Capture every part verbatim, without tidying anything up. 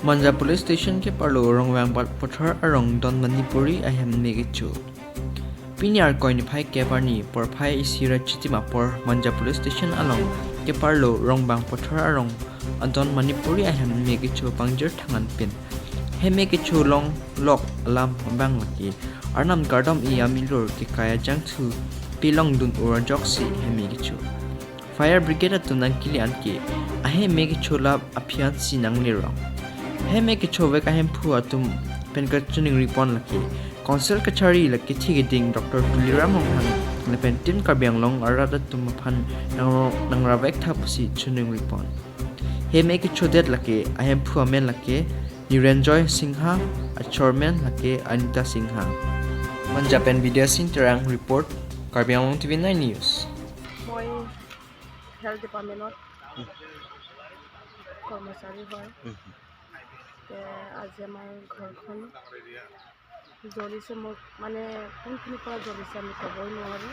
Manja Police Station keparlo Rongvang Pathar arong Don Manipuri ahem me kecho. Pini Arkoi niphai kep arni porphai isi ra chitim apor Manja Police Station along keparlo Rongvang Pathar arong Don Manipuri ahem me kecho pangjir thangan pin. Hem me kecho longlok alam abang lake Arnam kardom-i amilur kekai ajangthu pilong dun-ur ajoksi hem me kecho. Fire brigade atum nangkele anke ahem me kecho lap aphi ansi nangle rong. Hem me kechovek ahemphu atum pen kachiningri pon lake Council kachari lake thik keding Doctor Tuliram Ronghang lapen Team Karbi Anglong arat atum aphan nang, nangravek tha pusi chiningri pon. Hem me kechodet lake ahemphu amen lake Niranjoy Singha, achormen lake Anita Singha. Manja pen Bidya Singh Terang report, Karbi Anglong T V nine News. মই হেলথ ডিপাৰ্টমেণ্টত কৰ্মচাৰী হয়। তে আজি আমাৰ ঘৰখন জ্বলিছে, মোক মানে কোনখিনিৰ পৰা জ্বলিছে আমি ক'বই নোৱাৰোঁ।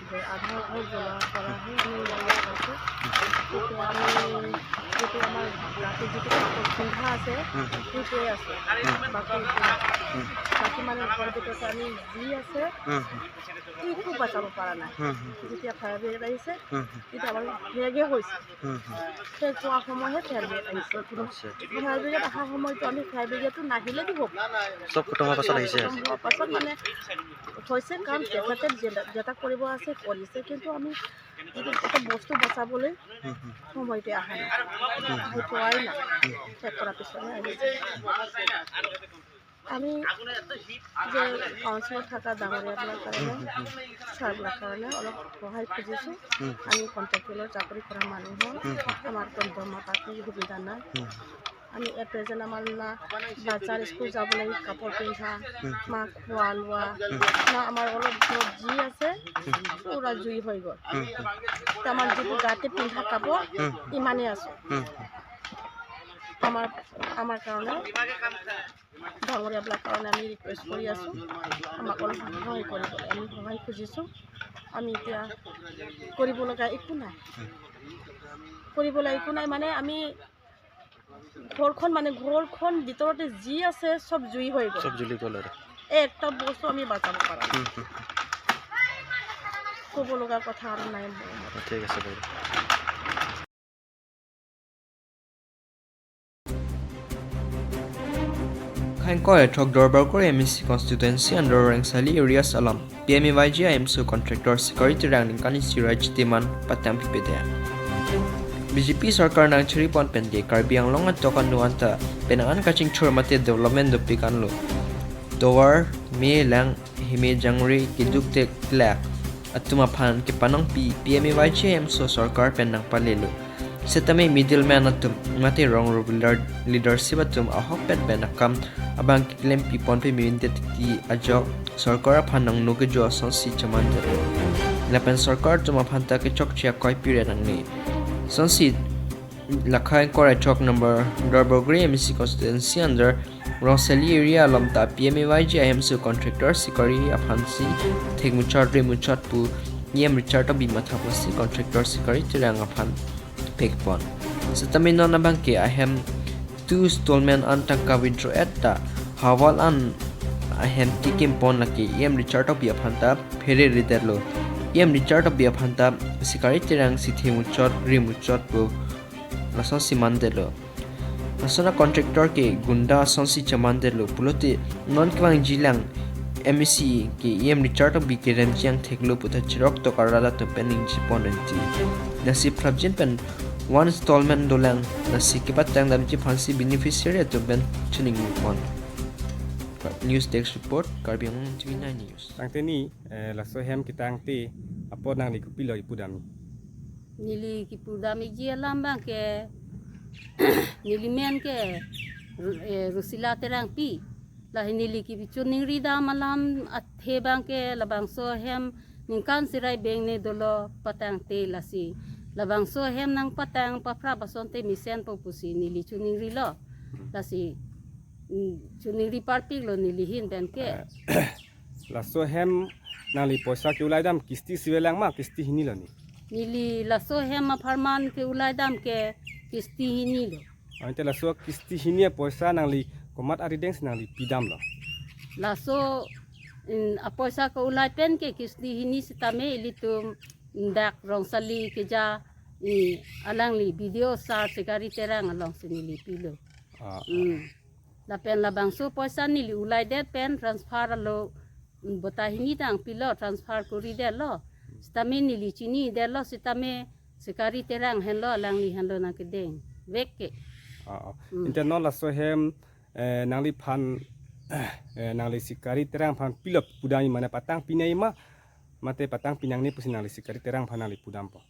যে আধা ঘৰ জ্বলাৰ পৰাহে আমি ইয়ালৈ আহিছোঁ। এতিয়া আমি যিটো আমাৰ গাতে যিটো কাপোৰ পিন্ধা আছে, সেইটোৱে আছে, বাকী একো নাই। বাকী মানে ঘৰ ভিতৰত আমি যি আছে, একো বচাব পৰা নাই। যেতিয়া ফায়াৰ ব্ৰিগেড আহিছে, তেতিয়া আমাৰ সেয়াগে হৈছে। সেই যোৱা সময়হে ফায়াৰ ব্ৰিগেড আহিছে। আচ্ছা। ফায়াৰ ব্ৰিগেড অহা সময়তো আমি ফায়াৰ ব্ৰিগেডটো নাহিলে কি হ'ব? চব খতম হোৱাৰ পাছত আহিছে? খতম হোৱাৰ পাছত মানে হৈছে, কাৰণ তেখেতে যেটা, যেটা কৰিব আছে কৰিছে, কিন্তু আমি যিটো এটা বস্তু বচাবলৈ সময়তে অহা নাই, আহি পোৱাই নাই। শেষ কৰাৰ পিছতহে আহিছে। আমি যে কাউন্সিলত থকা ডাঙৰীয়াবিলাক কাৰণে, ছাৰবিলাক কাৰণে অলপ সহায় খুজিছোঁ। আমি কণ্ট্ৰেক্টুৱেলৰ চাকৰি কৰা মানুহ হয়, আমাৰতো দৰমহা পাতি সুবিধা নাই। আমি এট প্ৰেজেণ্ট আমাৰ না বাচ্ছাৰ স্কুল যাবলৈ কাপোৰ পিন্ধা, না খোৱা লোৱা, না আমাৰ অলপ ঘৰত যি আছে, পুৰা জুই হৈ গ'ল। এতিয়া আমাৰ যিটো গাতে পিন্ধা কাপোৰ, ইমানেই আছে। আমাৰ, আমাৰ কাৰণে ডাঙৰীয়াবিলাক কাৰণে আমি ৰিকুৱেষ্ট কৰি আছোঁ, আমাক অলপ সহায় কৰিবলৈ। আমি সহায় খুজিছোঁ। আমি এতিয়া কৰিব লগা একো নাই, কৰিব লগা একো নাই মানে আমি ঘৰখন মানে ঘৰখন ভিতৰতে যি আছে চব জুই হৈ গ'ল। চব জ্বলি গ'ল আৰু। একটা বস্তু আমি বচাব পৰা নাই। হুম, হুম। ক'ব লগা কথা আৰু নাই মোৰ। ঠিক আছে বাইদেউ। Khangkoi athok Dorbaguri M A C constituency under Rongsali areas along P M A Y G I M S O contractor Sikari Terang ningkan isi ra chitiman patang pipede. B J P sorkar nangchiri pon pen ke Karbi Anglong atok anu anta penang an kachingthur mate development dopik anlo. Tovar, me lang, heme jangre keduk tek lak atum aphan kepanongpi P M A Y G I M S O sorkar pen nangpalelo. Setame middleman atum mate wrong ruler leadership atum ahokpet pen akam abang keklempi ponpe minte ti ajok sorkar aphan nangno kejo asonsi chamande. Lapen sorkar atum aphan ta kechokche akoi pire nangne. Sonsi la Khangkoi athok number Dorbaguri M A C constituency under Rongsali area along ta P M A Y G I M S O contractor Sikari aphansi thekmuchot remuchot pu E M Richard Tokbi matha pusi contractor Sikari Terang aphan pekpon. Setame non abang ke ahem two installment an tangka withdraw et ta hawal an ahem tikim pon lake E M Richard Tokbi aphan ta phere ridetlo. E M Richard Tokbi aphan ta Sikari Terang si thekmuchot remuchot pu lasonsi mandetlo. Lason a contractor ke gunda asonsi chamandetlo pulote non kevangjilang M A C ke E M Richard Tokbi kerem chiang theklo puta chirok tok arat atum pen ningje pon renti. Lasi prapjin pen one installment dolang, lasi kepatang damji aphansi beneficiary atum pen chiningri pon. News Desk Report, Karbi Anglong T V nine News. Tangte ni, eh, laso hem ketangte apot nangli kopilo kipudamji? Neli kipudamji alam abang ke, neli men ke, eh, Rosila Terangpi. Lahei neli kipachoningri dam alam athe abang ke labangso hem ningkan isi ra beng ne dolo patangte lasi. Labangso hem nangpatang paphrap asonte mesenpo pusi neli choningrilo. Lasi, mm, choningri parpiklo neli ahin abang ke. Eh, laso hem nangli poisa ke-ulai dam kisti isi velang ma kisti hini lo ni? Neli laso hem apharman ke-ulai dam ke kisti hini lo. Ante laso kisti hini apoisa nangli komat arideng si nangli pidamlo? Laso, mm, apoisa ke ulai pen ke kisti hini sitame ilitum dak Rongsali keja, mm, alangli B D O sir Sikari Terang alongsi neli pilo. Ah, ah. Mm. Lapen labangso poisa neli ulaidet pen transfer alo, mm, bota hini tang pilo, transfer koridetlo. Sitame neli chinidetlo sitame Sikari Terang henlo, alangli henlo nangkedengvek ke. Ah, ah. Hmm. Ante non laso hem, eh, nangliphan, eh, nangli Sikari Terang aphan pilo pudam, mane patang pinai ma, mate patang pinangne pusi nangli Sikari Terang aphan nangli pudampo?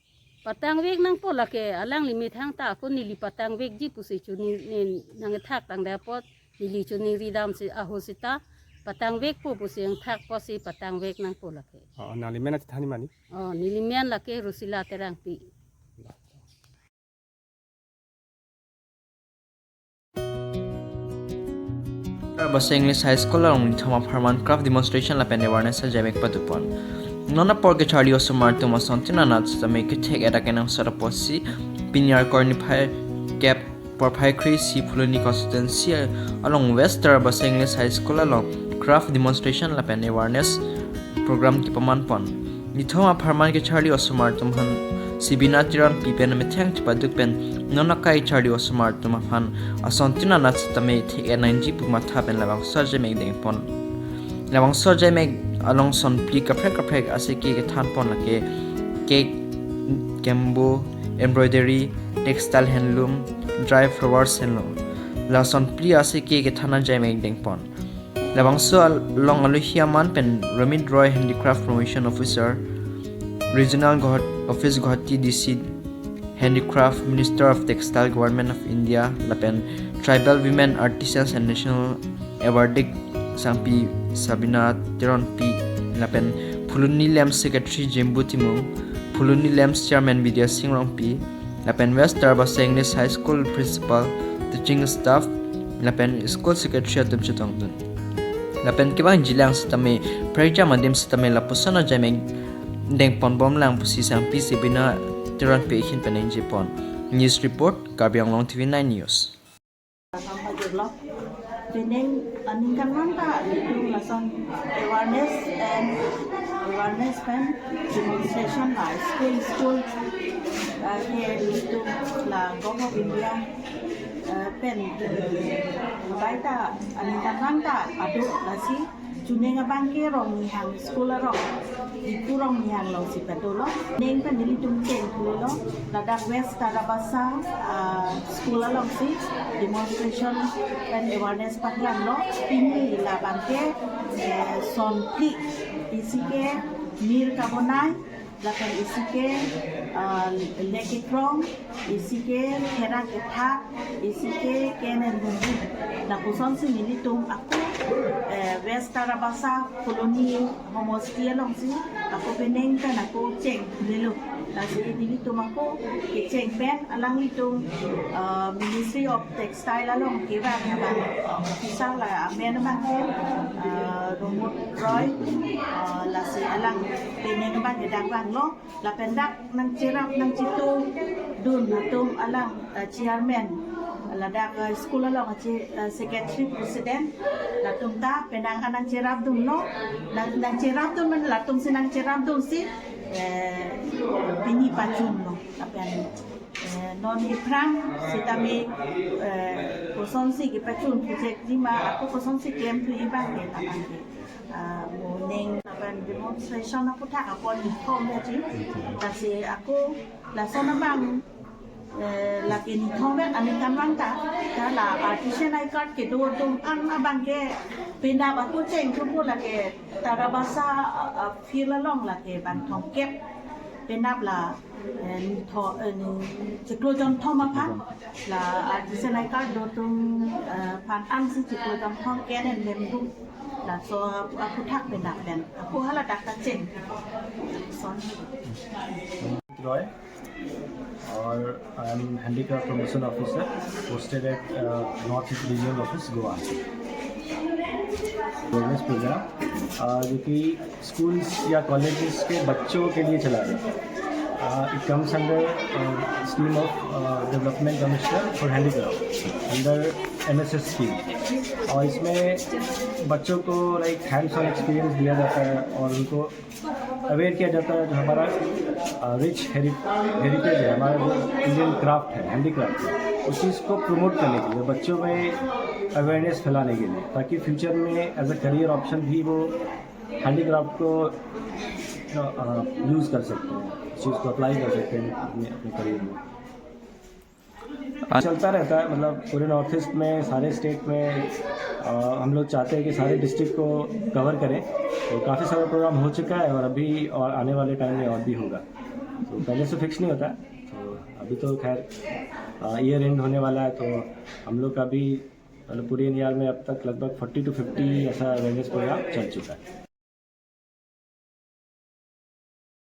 Patangvek nangpo lake, alangli methang ta ako neli patangvekji pusi chini, ne, nangkethak tangdet apot neli chiniridam si aho sita patangvekpo pusi nangthakpo si patangvek nangpo lake. Oh, nangli men atithan mani? Oh, neli men lake Rosila Terangpi. Rabasa English High School along nithom apharman craft demonstration lapen awareness ajaimek padopon. Non apor kecharli osomar atum asontin anat sitame kethek-et akenangsot apotsi pini Arkor niphai kep porphai kre-isi Phuloni constituency along West Tarabasa English High School along craft demonstration lapen awareness program kepamanpon. Nithom apharman kecharli osomar atum aphan Sibina Teronpi pen methang chepaduk pen non akai charli osomar atum aphan asontin anat sitame thek-et nangji pu matha pen labangso ajaimek dengpon. Labangso ajaimek along sonphli kaprek kaprek aseke kethanpon lake cake, kembo, embroidery, textile handloom, dry flowers henlo. La sonphli aseke kethan ajaimek dengpon. Labangso along alohi aman pen Ramit Roy, Handicraft Promotion Officer, Regional Guwah-, Office Guwahati, D C Handicraft, Minister of Textile, Government of India, lapen Tribal Women Artisans and National Awardee sangpi Sabina Teronpi, lapen Phuloni LAMPS Secretary Jembu Timung, Phuloni LAMPS Chairman Bidya Sing Rongpi, lapen West Tarabasa English High School Principal, teaching staff, lapen school secretary atum chetongdun. Lapen kevangjilang sitame prekjam adim sitame lapuson ajaimek dengponbomlang pusi sangpi Sibina Teronpi ahin pen ningjepon. News report, Karbi Anglong T V nine News. Pining aningkanvang ta itum lason awareness and awareness pen demonstration la school school, eh, ke itum la Government of India, eh, pen baita aningkanvang ta adu lasi chuning abang ke Rongnihang school arong, Diphu Rongnihang alongsi padolo. Ning pen nelitum cheng thulo, ladak West Tarabasa, ah, school alongsi demonstration and awareness paklanglo. Pini labang ke, eh, sonphli, isi ke mir kabonai, lapen isi ke, ah, le kekrong, isi ke pherang kethak, isi ke kenen bumbu. Lapuson si nelitum ako, eh, West Tarabasa Phuloni homosti alongsi ako pining pen ako cheng lelo. Lasi nelitum ako kecheng pen alanglitum, ah, Ministry of Textile along kevang abang officer la amen abang ke, ah, Ramit Roy, ah, lasi alang pining abang kedang vanglo. Lapen dak nangcherap nangchetongdun atum alang, eh, chairman, ladak, eh, school along achi, eh, secretary president, latum ta penang anang cherapdunlo, nang, nangcherapdun mane latumsi nangcherapdunsi, eh, pini pachunlo. Lapen, eh, non iphrang sitame, eh, kosonsi kepachun project jima, ako kosonsi klem thu ibang ke labang ke. Ah, moning lapen demonstration aputhak apon nithom ya ji. Lasi ako lason abang, eh, lake nithomvek aningkanvang ta, ta la artisan I card kedo atum an abang ke penap ako cheng thupo lake Tarabasa, ah, ah, field along lake bang thomkep penap la, eh, nitho, eh, ni chiklo jonthom aphan la artisan I card do atum, eh, aphan ansi chiklo jonthom kenen bembu. Laso aputhak penap pen ako hala dak ta cheng. Son. Roy, और I am handicraft promotion officer, posted at, uh, North East regional office, Guwahati. Awareness programme, uh, जो कि स्कूल्स या कॉलेजेस के बच्चों के लिए चला रहे हैं। Uh, it comes under uh, scheme of uh, Development Commissioner for Handicraft under M S S scheme. और इसमें बच्चों को लाइक हैंड्स ऑन एक्सपीरियंस दिया जाता है और उनको अवेयर किया जाता है जो हमारा रिच हेरिटेज है, हमारा जो इंडियन क्राफ्ट है, हैंडीक्राफ्ट है, उस चीज़ को प्रमोट करने के लिए, बच्चों में अवेयरनेस फैलाने के लिए, ताकि फ्यूचर में एज अ करियर ऑप्शन भी वो हैंडीक्राफ्ट को यूज़ कर सकते हैं, उस चीज़ को अप्लाई कर सकते हैं अपने अपने करियर में। चलता रहता है, मतलब पूरे नॉर्थ ईस्ट में, सारे स्टेट में। अ, हम लोग चाहते हैं कि सारे डिस्ट्रिक्ट को कवर करें। तो काफ़ी सारा प्रोग्राम हो चुका है और अभी और आने वाले टाइम में और भी होगा। तो पहले से फिक्स नहीं होता है। तो अभी तो खैर ईयर एंड होने वाला है, तो हम लोग का भी, मतलब पूरे एनईआर में अब तक लगभग फोर्टी टू फिफ्टी ऐसा अवेयरनेस प्रोग्राम चल चुका है।